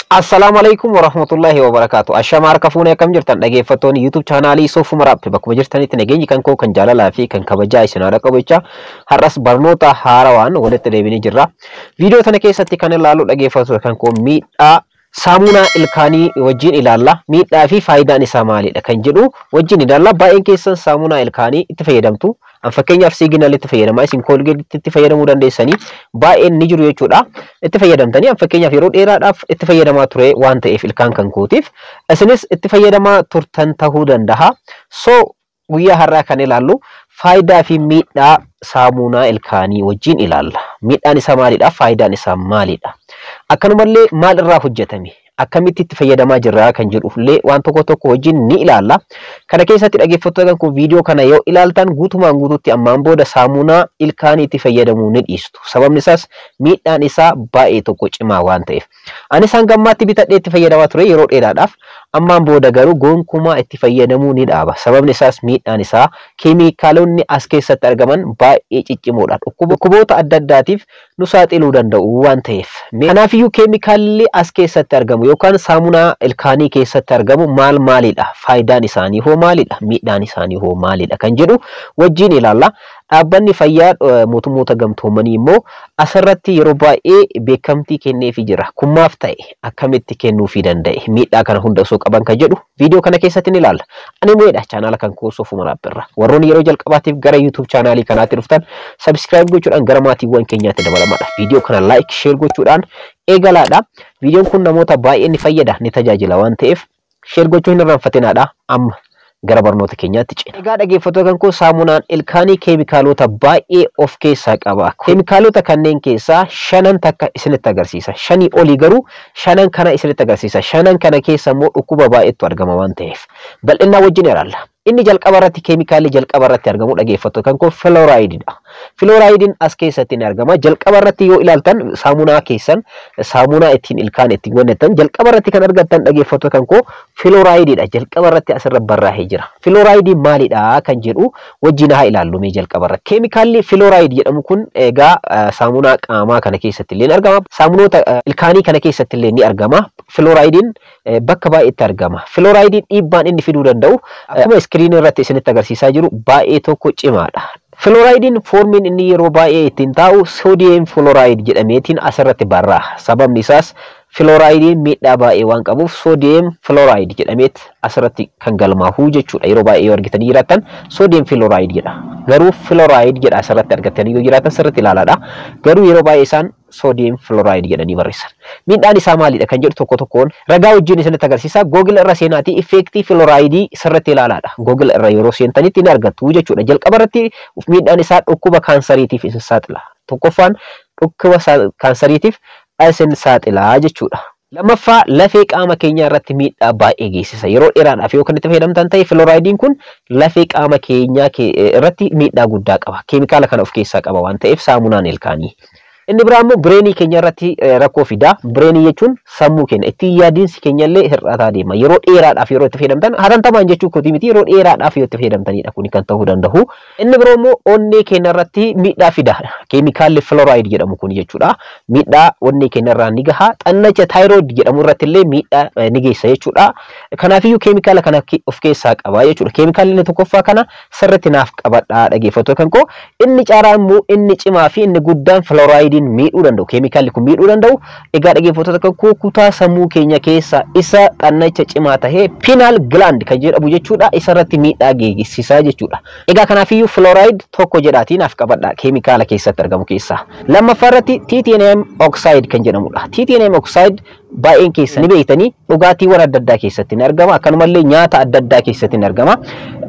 Assalaamu alaikum warahmatullahi wabarakaatu. Ashama harka fuunee, akkam jirtan dhaggeeffattoonni YouTube chaanaalii Soofuma Raap? Bakkuma jirtanitti nageenyi kan koo kan jaalalaa fi kan kabajaa isin haadha qabu jecha, har'as barnoota haarawaan walitti deebinee jirra. Viidiyoo tana keessatti kan ilaallu, dhaggeeffattoota kan koo, miidhaa saamunaa ilkaanii wajjin ilaalla. Miidhaa fi faayidaan isaa maalidha kan jedhu wajjin ilaalla. Baay'een keessan saamunaa ilkaanii itti fayyadamtu. An fakkeenyaaf Signal itti fayyadama. Isin Colgate itti fayyadamuu dandeessanii, baay'een ni jiru jechuudha. Itti fayyadamtanii, an fakkeenyaaf yeroo dheeraadhaaf itti fayyadamaa ture waan ta'eef ilkaan kan kootiif, isinis itti fayyadamaa turtan ta'uu danda'a. So guyyaa har'aa kan ilaallu faayidaa fi miidhaa saamunaa ilkaanii wajjin ilaalla. Miidhaan isaa maalidha? Faayidaan isaa maalidha? Akkanumallee maal irraa hojjetame? Akkamitti itti fayyadamaa jirra kan jedhullee waan tokko tokko wajjin ni ilaalla. Kana keessatti, dhaggeeffattoota kun, viidiyoo kana yoo ilaaltan guutumaan guututti ammaan booda saamunaa ilkaanii itti fayyadamuu ni dhiistu. Sababni isaas miidhaan isaa baay'ee tokko cimaa waan ta'eef. Ani isaan gammaatti bitadhee itti fayyadamaa ture yeroo dheeraadhaaf. Ammaan booda garuu gonkumaa itti fayyadamuu ni dhaaba. Sababni isaas miidhaan isaa, keemikaalonni as keessatti argaman baay'ee ciccimoodha. Dhukkuboota adda addaatiif nu saaxiluu danda'u waan ta'eef. Kanaafiyyuu keemikaalli as keessatti argamu yookaan saamunaa ilkaanii keessatti argamu maal maalidha? Faayidaan isaanii hoo maalidha? Miidhaan isaanii hoo maalidha? Kan jedhu wajjin ilaalla. Dhaabbanni fayyaa mootummoota gamtoomanii immoo asirratti yeroo baay'ee beekamtii kenneefii jira. Kun maaf ta'e? Akkamitti kennuufii danda'e? Miidhaa kana hunda osoo qaban kan jedhu viidiyoo kana keessatti ni ilaalla. Ani mo'edha, chaanaala kan koo Soofuma Raabirra. Warroonni yeroo jalqabaatiif gara YouTube chaanaalii kanaatti dhuftan subscribe gochuudhaan gara maatiiwwan keenyaatti dabalamaadha. Viidiyoo kana like, share gochuudhaan eegalaadha. Viidiyoon kun namoota baay'ee ni fayyada, ni tajaajila waan ta'eef share gochuu hin irraanfatinaadha. Amma gara barnoota keenyaatti ceena. Egaa dhaggeeffattoota kan koo, saamunaan ilkaanii keemikaalota baay'ee of keessaa qaba. Keemikaalota kanneen keessaa shanan takka isinitti agarsiisa. Shanii olii garuu shanan kana isinitti agarsiisa. Shanan kana keessa immoo dhukkuba baay'eetu argama waan ta'eef bal'inaa wajjin ilaalla. Inni jalqaba irratti, keemikaalli jalqaba irratti argamu, dhaggeeffattoota kan koo, filooraayididha. Filooraayidin as keessatti ni argama. Jalqaba irratti yoo ilaaltan saamunaa keessan, saamunaa ittiin ilkaan ittiin gonettan, jalqaba irratti kan argattan, dhaggeeffattoota kan koo, filooraayididha. Jalqaba irratti asirra barraa'ee jira. Filooraayidin maalidha kan jedhu wajjin haa ilaallu mee jalqaba irratti. Keemikaalli filooraayid jedhamu kun egaa saamunaa qaamaa kana keessatti illee ni argama. Saamunoota ilkaanii kana keessatti illee ni argama. Filooraayidin bakka baay'eetti argama. Filooraayidin dhiibbaan inni fiduu danda'u akkuma iskiriinii irratti isinitti agarsiisaa jiru baay'ee tokko cimaadha. Filooraayidin foormiin inni yeroo baay'ee ittiin taa'u sodium fluoride jedhameetiin asirratti barraa'a. Sababni isaas filooraayidin miidhaa baay'ee waan qabuuf sodium fluoride jedhameet asirratti kan galmaa'u jechuudha. Yeroo baay'ee yoo argitanii jiraattan sodium fluoride jedha. Garuu fluoride jedha asirratti argattanii yoo jiraattan sirriitti ilaalaadha. Garuu yeroo baay'ee isaan sodium fluoride jedhanii barreessan. Miidhaan isaa maalidha kan jedhu tokko tokkoon ragaa wajjin isinitti agarsiisa. Google irra seenaatii effeektii filooraayidii sirriitti ilaalaadha. Google irra yeroo seentanitti ni argattu jechuudha. Jalqaba irratti miidhaan isaa dhukkuba kaansariitiif isin saaxila. Tokkoffaan dhukkuba kaansariitiif isin saaxila jechuudha. Lammaffaa, lafee qaama keenyaa irratti miidhaa baay'ee geessisa. Yeroo dheeraadhaaf yoo kan itti fayyadamtan ta'e filooraaydiin kun lafee qaama keenyaa irratti miidhaa guddaa qaba. Keemikaala kana of keessaa qaba waan ta'eef saamunaan ilkaanii. Inni biraa immoo bireenii keenya irratti rakkoo fida. Bireenii jechuun sammuu keenya, ittiin yaadiinsi keenya illee hir'ataa deema. Yeroo dheeraadhaaf yeroo itti fayyadamtan, hatantamaan jechuu kooti miti, yeroo dheeraadhaaf yoo itti fayyadamtanidha kuni kan ta'uu danda'u. Inni biroo immoo onnee keenya irratti miidhaa fida. Keemikaalli fluoride jedhamu kun jechuudha. Miidhaa onnee keenya irraa ni gaha. Xannacha thyroid jedhamu irratti illee miidhaa ni geessa jechuudha. Kanaafiyyuu keemikaala kana of keessaa qaba jechuudha. Keemikaalli inni tokkoffaa kana sirriitti naaf qabadhaa, dhaggeeffattoota kan koo. Inni caaraa immoo, inni cimaa fi inni guddaan fluoridiin miidhuu danda'u. Keemikaalli kun miidhuu danda'u. Egaa dhaggeeffattoota kan koo, kutaa sammuu keenya keessaa isa xannacha cimaa tahee pineal gland kan jedhamu jechuudha. Isa irratti miidhaa geessisaa jechuudha. Egaa kanaafiyyuu fluoride tokko jedhaatii naaf qabadhaa keemikaala keessatti argamu keessaa. Lammaffaa irratti titanium oxide kan jedhamudha. Titanium oxide baay'een keessa ni beektanii, dhugaatiiwwan adda addaa keessatti ni argama. Akkanumallee nyaata adda addaa keessatti ni argama.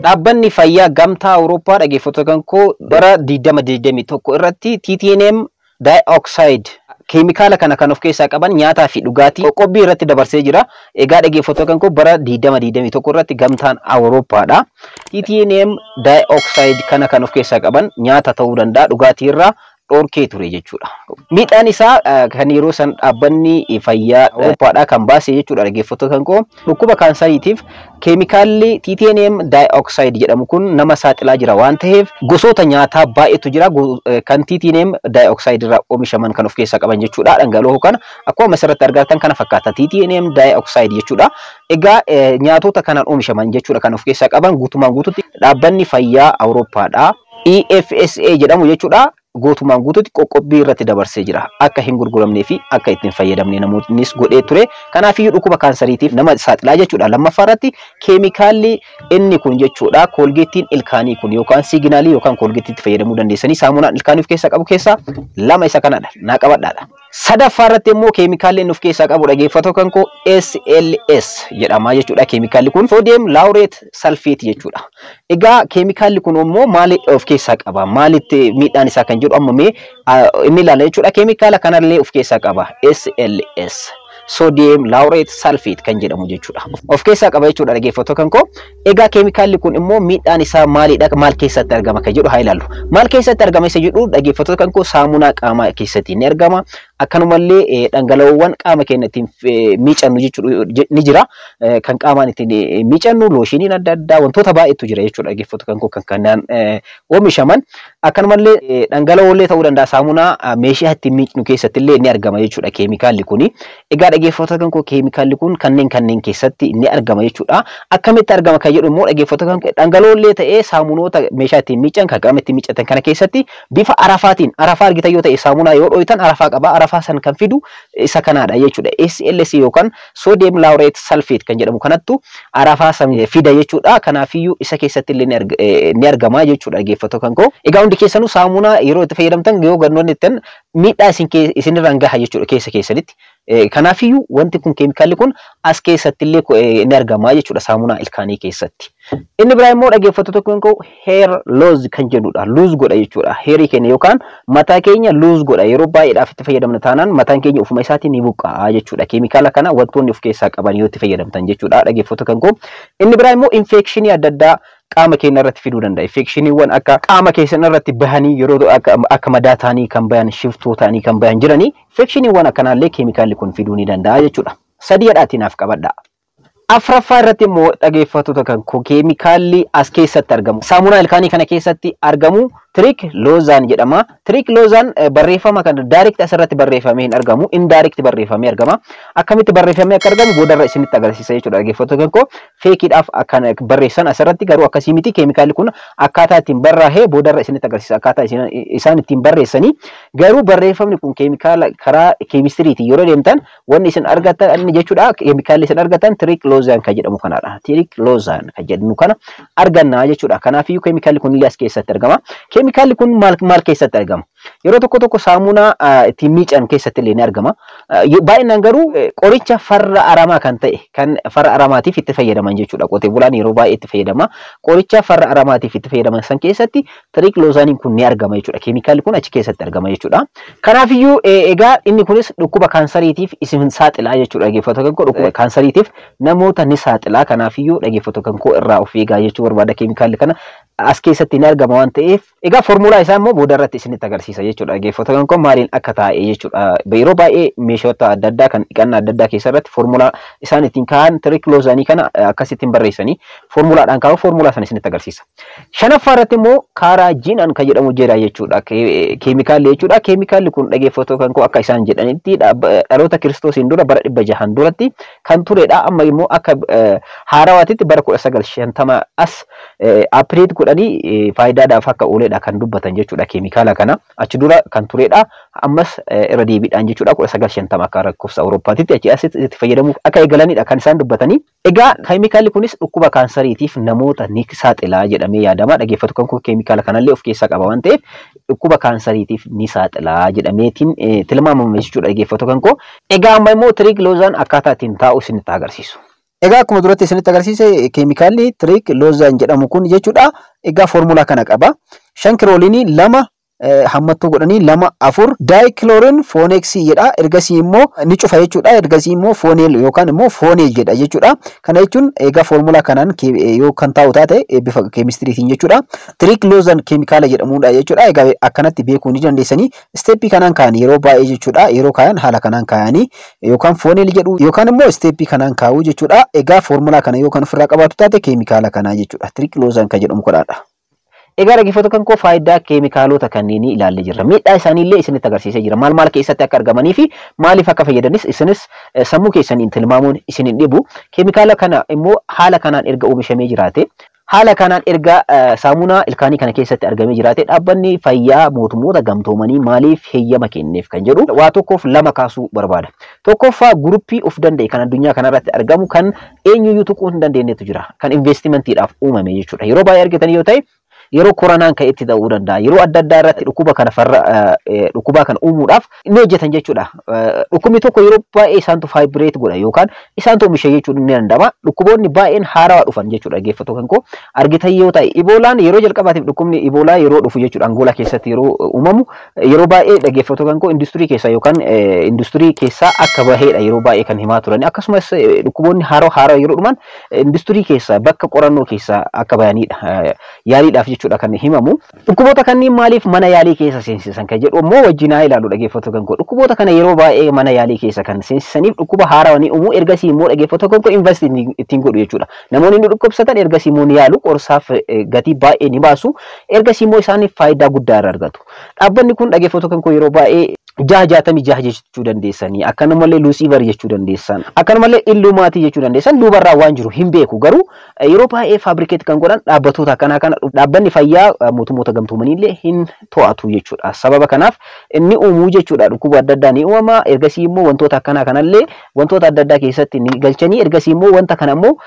Dhaabbanni fayyaa gamtaa Awurooppaa, dhaggeeffattoota kan koo, bara 2021 irratti titanium dioxide keemikaala kana kan of keessaa qaban nyaataa fi dhugaatii qoqqobbii irratti dabarsee jira. Egaa dhaggeeffattoota kan koo, bara 2021 irratti gamtaan Awurooppaadha. Titanium dioxide kana kan of keessaa qaban nyaata ta'uu danda'a, dhugaatii irraa dhorkee ture jechuudha. Miidhaan isaa kan yeroo san dhaabbanni fayyaa Awurooppaadhaa kan baase jechuudha, dhaggeeffattoota kan koo, dhukkuba kaansariitiif keemikaalli titanium dioxide jedhamu kun nama saaxilaa jira waan ta'eef, gosoota nyaataa baay'eetu jira kan titanium dioxide irraa oomishaman kan of keessaa qaban jechuudha. Dhangala'oo kana akkuma asirratti argattan kana fakkaata, titanium dioxide jechuudha. Egaa nyaatota kanaan oomishaman jechuudha kan of keessaa qaban guutumaan guututti dhaabbanni fayyaa Awurooppaadhaa EFSA jedhamu jechuudha, guutumaan guututti qoqqobbii irratti dabarsee jira. Akka hin gurguramnee fi akka ittiin fayyadamne namoonnis godhee ture. Kanaafiyyuu dhukkuba kaansariitiif nama saaxilaa jechuudha. Lammaffaa irratti keemikaalli inni kun jechuudha, Koolgeettiin ilkaanii kun yookaan Siiginaalii yookaan Koolgeettiitti fayyadamuu dandeessanii, saamunaan ilkaanii of keessaa qabu keessaa lama isa kanadha. Naa qabadhaadha. Sadaffaa irratti immoo keemikaalli inni of keessaa qabu, dhaggeeffatoo kan koo, SLS jedhama jechuudha. Keemikaalli kun sodium laureth sulfate jechuudha. Egaa keemikaalli kun immoo maali of keessaa qaba? Maalitti miidhaan isaa kan jedhu amma mee inni ilaala jechuudha. Keemikaala kanallee of keessaa qaba. SLS, sodium laureth sulfate kan jedhamu jechuudha. Of keessaa qaba jechuudha, dhaggeeffattoota kan koo. Egaa keemikaalli kun immoo miidhaan isaa maalidha? Maal keessatti argama kan jedhu haa ilaallu. Maal keessatti argama isa jedhu, dhaggeeffattoota kan koo, saamunaa qaamaa keessatti ni argama. Akkanumallee dhangala'oowwan qaama keenya ittiin miicannu jechuudha ni jira. Kan qaamaan ittiin miicannu, looshiniin adda addaa, wantoota baay'eetu jira jechuudha, dhaggeeffattoota kan koo, kan kanaan oomishaman. Akkanumallee dhangala'oollee ta'uu danda'a, saamunaa meeshaa ittiin miicnu keessatti illee ni argama jechuudha keemikaalli kuni. Egaa dhaggeeffattoota kan koo, keemikaalli kun kanneen keessatti ni argama jechuudha. Akkamitti argama kan jedhu immoo, dhaggeeffattoota kan koo, dhangala'oollee ta'ee saamunoota meeshaa ittiin miican, kan qaama ittiin miicatan kana keessatti bifa arafaatiin, arafaa argitan yoo ta'e, saamunaa yoo dho'itan arafaa qaba. Arafaa san kan fidu isa kanaadha jechuudha. SLS yookaan sodium laureth sulfate kan jedhamu kanattu arafaa san fida jechuudha. Kanaafiyyuu isa keessatti illee ni argama jechuudha, dhaggeeffattoota kan koo. Egaa hundi keessanuu saamunaa yeroo itti fayyadamtan yoo gannoonni ittiin miidhaa isinirraan gaha jechuudha keessa keessanitti. Kanaafiyyuu wanti kun, keemikaalli kun as keessatti illee ni argama jechuudha saamunaa ilkaanii keessatti. Inni biraa immoo, dhaggeeffattoota kan koo, hair loss kan jedhudha. Loose godha jechuudha. Hairii keenya yookaan mataa keenya loose godha. Yeroo baay'eedhaaf itti fayyadamna taanaan mataan keenya ofuma isaatiin ni buqqa'a jechuudha. Keemikaala kana wantoonni of keessaa qaban yoo itti fayyadamtan jechuudha, dhaggeeffattoota kan koo. Inni biraa immoo infekshinii adda addaa qaama keenya irratti fiduu danda'a. Infekshiniiwwan akka qaama keessan irratti bahanii, yeroo akka madaa ta'anii kan bahan, shiftoo ta'anii kan bahan jiranii, infekshiniiwwan akkanaallee keemikaalli kun fiduu ni danda'a jechuudha. Sadii jedhaatii naaf qabadhaa. Afraffaa irratti immoo, dhaggeeffattoota kan koo, keemikaalli as keessatti argamu, saamunaa ilkaanii kana keessatti argamu, triclosan jedhama. Triclosan barreeffama kana direct asirratti barreeffamee hin argamu. Indirect barreeffamee argama. Akkamitti barreeffamee akka argamu boodarra isinitti agarsiisa jechuudha, dhaggeeffattoota kan koo. Fakeiidhaaf akkan barreessan asirratti garuu akkasii miti. Keemikaalli kun akkaataa ittiin barraa'ee boodarra isinitti agarsiisa. Akkaataa isaan ittiin barreessanii garuu barreeffamni kun keemikaala karaa keemistiriitiin yeroo deemtan wanni isin argatan jechuudha. Keemikaalli isin argatan triclosan kan jedhamu kanadha. Triclosan kan jedhamu kana arganna jechuudha. Kanaafiyyuu keemikaalli kun illee as keessatti argama. Keemikaalli kun maal maal keessatti argama? Yeroo tokko tokko saamunaa ittiin miican keessatti illee ni argama. Baay'inaan garuu qoricha farra aramaa kan ta'e, kan farra aramaatiif itti fayyadaman jechuudha. Qotee bulaan yeroo baay'ee itti fayyadama. Qoricha farra aramaatiif itti fayyadaman san keessatti triclosaniin kun ni argama jechuudha. Keemikaalli kun achi keessatti argama jechuudha. Kanaafiyyuu egaa inni kunis dhukkuba kaansariitiif isin saaxilaa jechuudha. Dhaggeeffattoota kan koo, dhukkuba kaansariitiif namoota ni saaxilaa. Kanaafiyyuu dhaggeeffattoota kan koo, irraa of eegaa jechuu barbaada. Keemikaalli kana as keessatti ni argama waan ta'eef, egaa foormulaa isaa immoo booda irratti isinitti agarsiisa jechuudha. Dhaggeeffattoota kan koo, maaliin akka taa'e jechuudha. Yeroo baay'ee meeshoota adda addaa kan dhiqannaa adda addaa keessa irratti foormulaa isaan ittiin kaa'an triclosanii kana akkasittiin barreessanii foormulaadhaan kaa'u, foormulaa sana isinitti agarsiisa. Shanaffaa irratti immoo carrageenan kan jedhamu jira jechuudha. Keemikaalli jechuudha. Keemikaalli kun, dhaggeeffattoota kan koo, akka isaan jedhanitti dhaloota Kiristoosiin dura bara 600 duratti kan turedha. Amma immoo akka haarawaatitti bara 1950 as update godhanii faayidaadhaaf akka ooledha kan dubbatan jechuudha keemikaala kana. Achi dura kan turedha. Ammas irra deebiidhaan jechuudha 1950 akka lakkoofsa Awurooppaatitti achi asitti itti fayyadamuuf akka eegalanidha kan isaan dubbatanii. Egaa keemikaalli kunis dhukkuba kaansariitiif namoota ni saaxilaa jedhamee yaadama. Dhaggeeffatu kan koo, keemikaala kanallee of keessaa qaba waan ta'eef dhukkuba kaansariitiif ni saaxilaa jedhameetiin tilmaamama jechuudha, dhaggeeffatu kan koo. Egaa amma immoo triclosan akkaataa ittiin taa'u isinitti agarsiisu. Egaa akkuma duratti isinitti agarsiise, keemikaalli triclosan jedhamu kun jechuudha. Egaa foormulaa kana qaba. 5 kiloolinii 2 Hammattuu godhanii 2 4 dichlorine phenoxy jedha. Ergasii immoo ni cufa jechuudha. Ergasii immoo phenyl yookaan immoo phenyl jedha jechuudha. Kana jechuun egaa foormulaa kanaan yoo kan taa'u taate bifa keemistiriitiin jechuudha. Triclosan keemikaala jedhamudha jechuudha. Egaa akkanatti beekuu ni dandeessanii. Steppii kanaan kaa'an yeroo baay'ee jechuudha. Yeroo kaa'an haala kanaan kaa'anii yookaan phenyl jedhu yookaan immoo steppii kanaan kaa'uu jechuudha. Egaa foormulaa kana yoo kan ofirraa qabaatu taate keemikaala kanaa jechuudha. Triclosan kan jedhamu kanaadha. Egaa dhaggeeffattoota kan koo, faayidaa keemikaalota kanneenii ilaallee jirra. Miidhaa isaaniillee isinitti agarsiisee jira. Maal maal keessatti akka argamanii fi maaliif akka fayyadanis isinis sammuu keessaniin tilmaamuun isin hin dhibu. Keemikaala kana immoo haala kanaan erga oomishamee jiraate, haala kanaan erga saamunaa ilkaanii kana keessatti argamee jiraate, dhaabbanni fayyaa mootummoota gamtoomanii maaliif heeyyama kenneef kan jedhu waa tokkoof lama kaasuu barbaada. Tokkoffaa, guruppii of danda'e kan addunyaa kanarratti argamu kan eenyuyyuu tuquu hin dandeenyetu jira. Kan investimentiidhaaf uumame jechuudha. Yeroo baay'ee argitan yoo ta'e, yeroo koronaan ka'etti ta'uu danda'a. Yeroo adda addaa irratti dhukkuba kana farra dhukkubaa kana uumuudhaaf ni hojjetan jechuudha. Dhukkubni tokko yeroo baay'ee isaantu fabricate godha yookaan isaantu oomisha jechuun ni danda'ama. Dhukkuboonni baay'een haarawaa dhufan jechuudha, dhaggeeffattoota kan koo. Argitan yoo ta'e, Iboolaan yeroo jalqabaatiif dhukkubni Iboolaa yeroo dhufu jechuudha, Angoolaa keessatti yeroo uumamu, yeroo baay'ee, dhaggeeffattoota kan koo, industirii keessaa yookaan industirii keessaa akka baheedha yeroo baay'ee kan himaa turan. Akkasumas dhukkuboonni haarawaa haarawaa yeroo dhuman industirii keessaa, bakka qorannoo keessaa akka bahanidha. Yaaliidhaaf jechuudha kan himamu. Dhukkuboota kanneen maaliif mana yaalii keessa seensisan kan jedhu immoo wajjin haa ilaalu, dhaggeeffattoota kan koo. Dhukkuboota kana yeroo baay'ee mana yaalii keessa kan seensisaniif dhukkuba haarawaa ni uumu, ergasii immoo, dhaggeeffattoota kan koo, invest ittiin godhu jechuudha. Namoonni ni dhukkubsatan, ergasii immoo ni yaalu, qorsaaf gatii baay'ee ni baasu, ergasii immoo isaaniif faayidaa guddaa irraa argatu. Dhaabbanni kun, dhaggeeffattoota kan koo, yeroo baay'ee 666 jechuu dandeessanii, akkanumallee Lucifer jechuu dandeessan, akkanumallee Illuminati jechuu dandeessan, duubarraa waan jiru hin beeku. Garuu yeroo baay'ee fabricate kan godhan dhaabbatoota akkanaa kana, dhaabbanni fayyaa mootummoota gamtoomanii hin to'atu jechuudha. Sababa kanaaf inni uumuu jechuudha, dhukkuba adda addaa ni uumama, ergasii immoo wantoota akkanaa kanallee wantoota adda addaa keessatti ni galchanii, ergasii immoo wanta kana immoo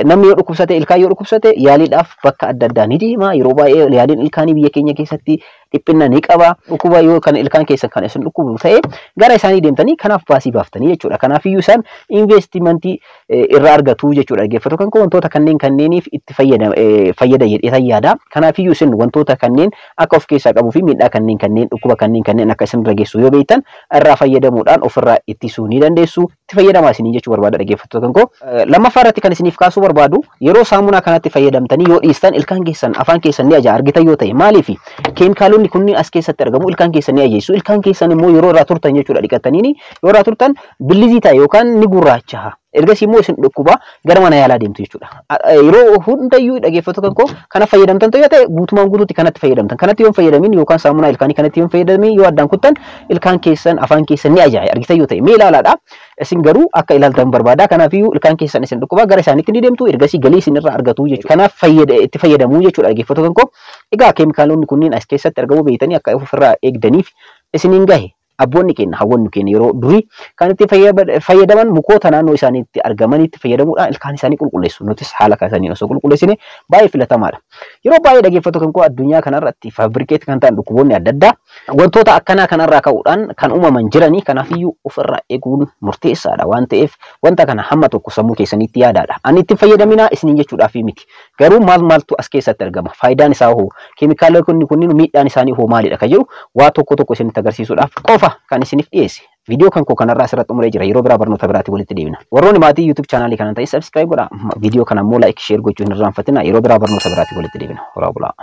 namni yoo dhukkubsate, ilkaan yoo dhukkubsate, yaaliidhaaf bakka adda addaa ni deema. Yeroo baay'ee yaaliin ilkaanii biyya keenya keessatti dhiphina ni qaba. Dhukkuba yoo kan ilkaan keessan kan isin dhukkubu ta'e, gara isaanii deemtanii kanaaf baasii baaftanii jechuudha. Kanaafiyyuu isaan investimentii irraa argatu jechuudha. Dhaggeeffattoota kan koo, wantoota kanneen kanneeniif itti fayyada jedhee yaada. Kanaafiyyuu isin wantoota kanneen akka of keessaa qabuu fi miidhaa kanneen kanneen, dhukkuba kanneen kanneen akka isin irra geessu yoo beektan, irraa fayyadamuudhaan ofirraa ittisuu ni dandeessu. Itti fayyadamaa isinii jechuu barbaada, dhaggeeffattoota kan koo. Lammaffaa irratti kan isiniif kaasuu barbaadu, yeroo saamunaa kanatti fayyadamtanii yoo dhiistan ilkaan keessan, afaan keessan ni aja'a argitan yoo ta'e. Maaliif? Keemikaalonni kunniin as keessatti argamu, ilkaan keessan ni ajeessu. Ilkaan keessan immoo yeroo irraa turtan jechuudha, dhiqataniini yoo irraa turtan bilizii ta'a yookaan ni gurraacha'a. Ergasii immoo isin dhukkuba, gara mana yaalaa deemtu jechuudha. Yeroo hundayyuu, dhaggeeffattoota kan koo, kana fayyadamtan yoo ta'e, guutumaan guutuutti kanatti fayyadamtan. Kanatti yoo hin fayyadamin yookaan saamunaa ilkaanii kanatti yoo hin fayyadamin, yoo addaan kuttan ilkaan keessan, afaan keessan ni ajaa'a argitan yoo ta'e. Mee ilaalaadha. Isin garuu akka ilaaltan barbaada. Kanaafiyyuu ilkaan keessan isin dhukkuba, gara isaaniitti ni deemtu, ergasii galii isin irraa argatu jechuudha. Kanaaf itti fayyadamuu jechuudha, dhaggeeffattoota kan koo. Egaa keemikaalonni kunniin as keessatti argamuu beektanii akka ofirraa eegdaniif isiniin gahe. Abboonni keenya, hawwanni keenya yeroo durii kan itti fayyadaman mukoota naannoo isaaniitti argamanitti fayyadamuudhaan ilkaan isaanii qulqulleessu. Nutis haala isaanii osoo qulqulleessine baay'ee filatamaadha. Yeroo baay'ee, dhaggeeffattoota kan koo, addunyaa kanarratti fabricate kan ta'an dhukkuboonni adda addaa wantoota akkanaa kanarraa ka'uudhaan kan uumaman jiranii, kanaafiyyuu ofirraa eeguun murteessaadha waan ta'eef wanta kana hamma tokko sammuu keessanitti yaadaadha. Ani itti fayyadaminaa isiniin jechuudhaaf miti. Garuu maal maaltu as keessatti argama? Faayidaan isaa hoo? Keemikaalonni kunniin miidhaan isaanii hoo maalidha kan jedhu waa tokko tokko isinitti agarsiisuudhaaf qofa kan isiniif dhiyeesse. Viidiyoo kan koo kanarraa asirratti xumuree jira. Yeroo biraa barnoota biraatti walitti deebina. Warroonni maatii YouTube chaanaalii kanaan ta'e subscribe godhaa. Viidiyoo kana immoo like, share gochuu hin irraanfatina. Yeroo biraa barnoota biraatti walitti deebina. Horaa bulaa.